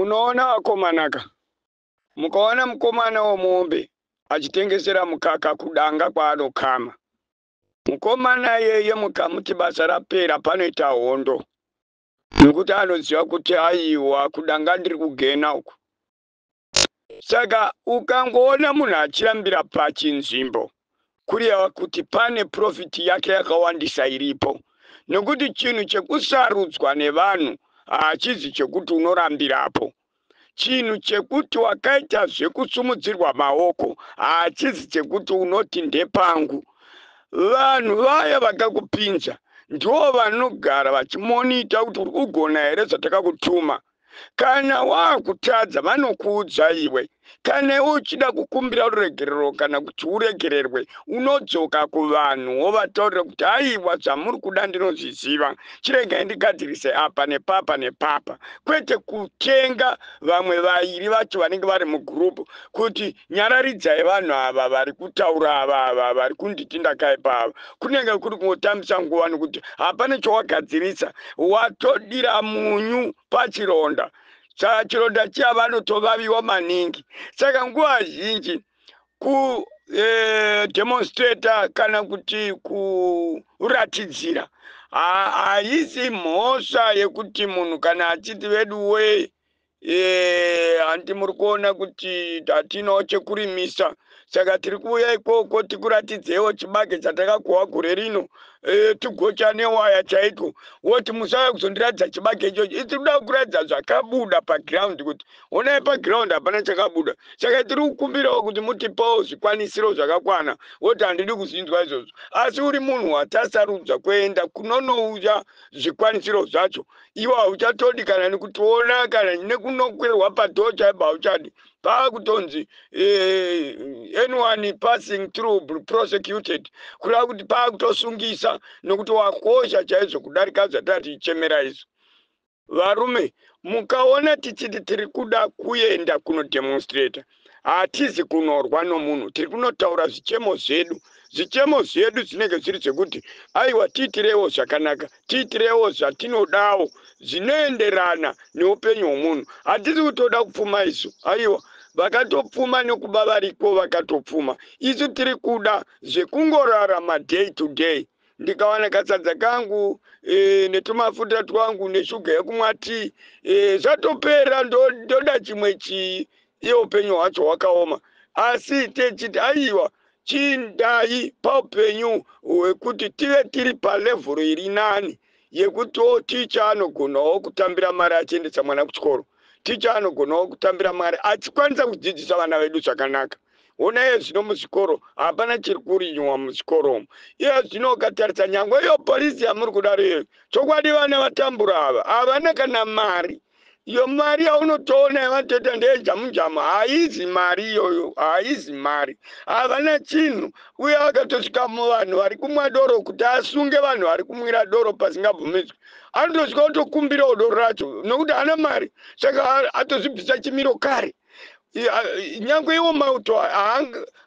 Munoona vakomanaka, mukaona mukomana womombe achitengesera mukaka kudanga kwaanokama, mukomana iyeye mukamuti basa rapera, panoita hondo, nekuti anoziva kuti aiwa, kudanga ndiri kugena uku. Saka ukangoona munhu achirambira pachinzvimbo, kureva kuti pane profit yake yakawandisa iripo, nekuti chinhu chekusarudzwa nevanhu hachizi chekuti unorambirapo. Chinhu chekuti wakaita zvekusumudzirwa maoko hachizi chekuti unoti ndepangu. Vanhu vaya vakakupinza ndivo vanogara vachimonita kuti uri kugona here zvatakakutuma. Kana waakutadza, vanokuudza iwe. Kana iwe uchida kukumbira ruregerero kana kuti uregererwe, unodzoka kuvanhu wovataurira kuti aiwa, zvamuri kuda ndinozviziva, chiregai ndigadzirise apa nepapa nepapa, kwete kutenga vamwe vairi vacho vanenge vari mugurupu kuti nyararidzai vanhu ava vari kutaura, ava vari kunditi ndakaipa ava. Kunenge kuri kungotambisa nguva, nokuti hapana chawagadzirisa, watodira munyu pachironda. Saka chironda chiya vanotovaviwa maningi. Saka nguva zhinji ku demonstrata kana kuti kuratidzira haisi mhosva yekuti munhu kana achiti vedu wee, hanti muri kuona kuti hatinawo chekurimisa, saka tiri kuuya ikoko tikuratidzeiwo chibage chatakakohwa gore rino, tigocha newaya chaiko. Woti musauya kuzondiratidza chibage ichocho, isi kuda kuratidza zvakabuda pagiraundi, kuti onai, pagiraundi hapana chakabuda, saka tiri kukumbirawo kuti mutipawo zvikwanisiro zvakakwana. Woti handidi kuzvinzwa izvozvo. Asi uri munhu watasarudza kuenda kunonouya zvikwanisiro zvacho, iwe hauchatodi kana nekutiona kana nekunokwirwa padhoo chaipo hauchadi. Paakutonzi anyone passing through prosecuted, kureva kuti paakutosungisa, nokuti wakosha chaizvo kudarika zvatatichemera izvo. Varume, mukaona tichiti tiri kuda kuenda kunodemonstrata, hatizi kunorwa nomunhu, tiri kunotaura zvichemo zvedu. Zvichemo zvedu zvinenge zviri zvekuti aiwa, tiitirewo zvakanaka, tiitirewo zvatinodawo zvinoenderana neupenyu hwomunhu. Hatisi kutoda kupfuma isu, aiwa, vakatopfuma nekuba variko, vakatopfuma. Isu tiri kuda zvekungorarama day to day. Ndikawana kasadza kangu netumafuta twangu neshuga yekumwa tii, zvatopera. Ndoda chimwe chii? Iye upenyu hwacho hwakaoma, asi techiti aiwa, chindai paupenyu hwekuti tive tiri palevhuru iri nani, yekutiwo ticha anogonawo kutambira mari achiendesa mwana kuchikoro, ticha anogonawo kutambira mari achikwanisa kudzidzisa vana vedu zvakanaka. Ona, iye zvino muzvikoro hapana chiri kurinyiwa muzvikoro umu. Iye zvino ukatarisa nyangwe iyo polisi yamuri kudaro iyoyo, chokwadi vana vatambura ava, havana kana mari. Iyo mari yaunotoona yavanotoita ndeyejamujamu, haizi mari iyoyo, haizi mari, havana chinhu. Uye akatosvika muvanhu vari kumwa doro, kuti asunge vanhu vari kumwira doro pasingabvumidzwi, anotosvika otokumbirawo doro racho, nokuti haana mari. Saka atozvibvisa chimiro kare. Nyange iwo mauto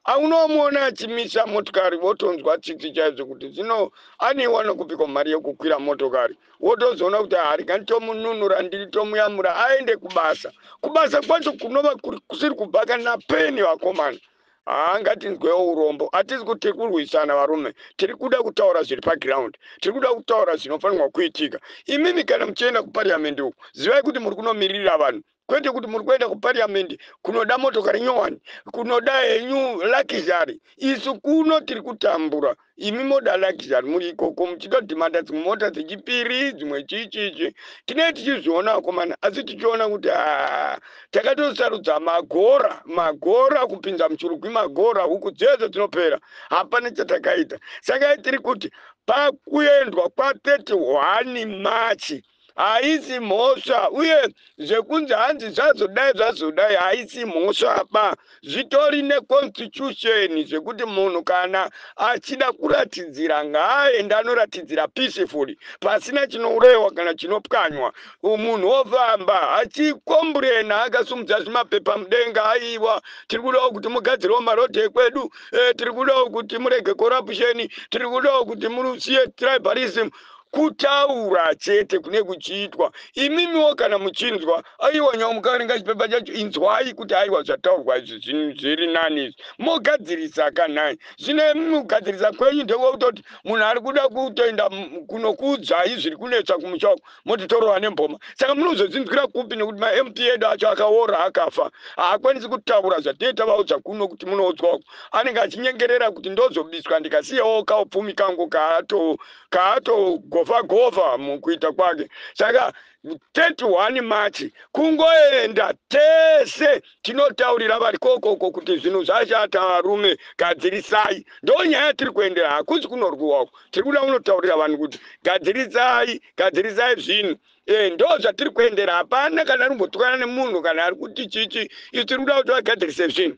aunomuona achimisa motokari, wotonzwa tsitsi chaizvo kuti zvino anoiwana kupikwa mari yekukwira motokari. Wotozoona kuti harika nditomununura, ndiri tomuyamura aende kubasa. Kubasa kwacho kunova kusiri kubva kana peni. Vakomana, haa, ngatinzwewo urombo. Hatisi kuti tiri kurwisana, varume, tiri kuda kutaura zviri pagiraundi, tiri kuda kutaura zvinofanirwa kuitika. Imimi kana muchienda kupariamendi uku, zivai kuti muri kunomiririra vanhu, kwete kuti muri kuenda kupariamendi kunoda motokari nyowani, kunoda henyu luxury. Isu kuno tiri kutambura, imi moda luxury muri ikoko muchitodhimanda dzimwe mota dzechipiri, dzimwe chichichi. Tinee tichizviona, vakomana, asi tichiona kuti haa, takatosarudza magora, magora kupinza muchurugwi, magora huku dzese dzinopera, hapana chatakaita. Saka tiri kuti pakuendwa kwa31 March haisi mhosva, uye zvekunzi hanzi zvazodai zvazodai haisi mhosva ba. Zvitori neconstitution zvekuti munhu kana achida kuratidzira ngaaende anoratidzira peacefully, pasina chinourayiwa kana chinopwanywa. Munhu wofamba achikomburena akasumudza zvimapepa mudenga, aiwa, tiri kudawo kuti mugadzirewo marodhi ekwedu, tiri kudawo kuti murege corruption, tiri kudawo kuti musiye tribalism. Kutaura chete kune kuchiitwa. Imimiwo kana muchinzwa, aiwa, nyangwe mukaverenga chipepa chacho, inzwai kuti aiwa, zvataurwa izvi zvinhu zviri nani izvi, mogadzirisa kanhai. Zvino imimi kugadzirisa kwenyu ndekwekutoti munhu ari kuda kutoenda kunokuudzai zviri kunetsa kumusha uko, motitorova nemboma. Saka munozozvinzwira kupi? Nekuti maMP edu acho akaora, akafa, haakwanisi kutaura zvatinenge tavaudza kuno kuti munoudzwa uko. Anenge achinyengerera kuti ndozobiswa ndikasiyawo kaupfumi kangu kaatogofa gofa mukuita kwake. Saka 31 March kungoenda tese tinotaurira vari kokoko kuti zvinhu zvashata, varume, gadzirisai. Ndo nyaya yatiri kuendera. Hakusi kunorwiwako, tiri kuda kunotaurira vanhu kuti gadzirisai, gadzirisai zvinhu. Ndo zvatiri kuendera. Hapana kana ari kumbotukana nemunhu kana ari kuti chichi. Isu tiri kuda kuti vagadzirise zvinhu.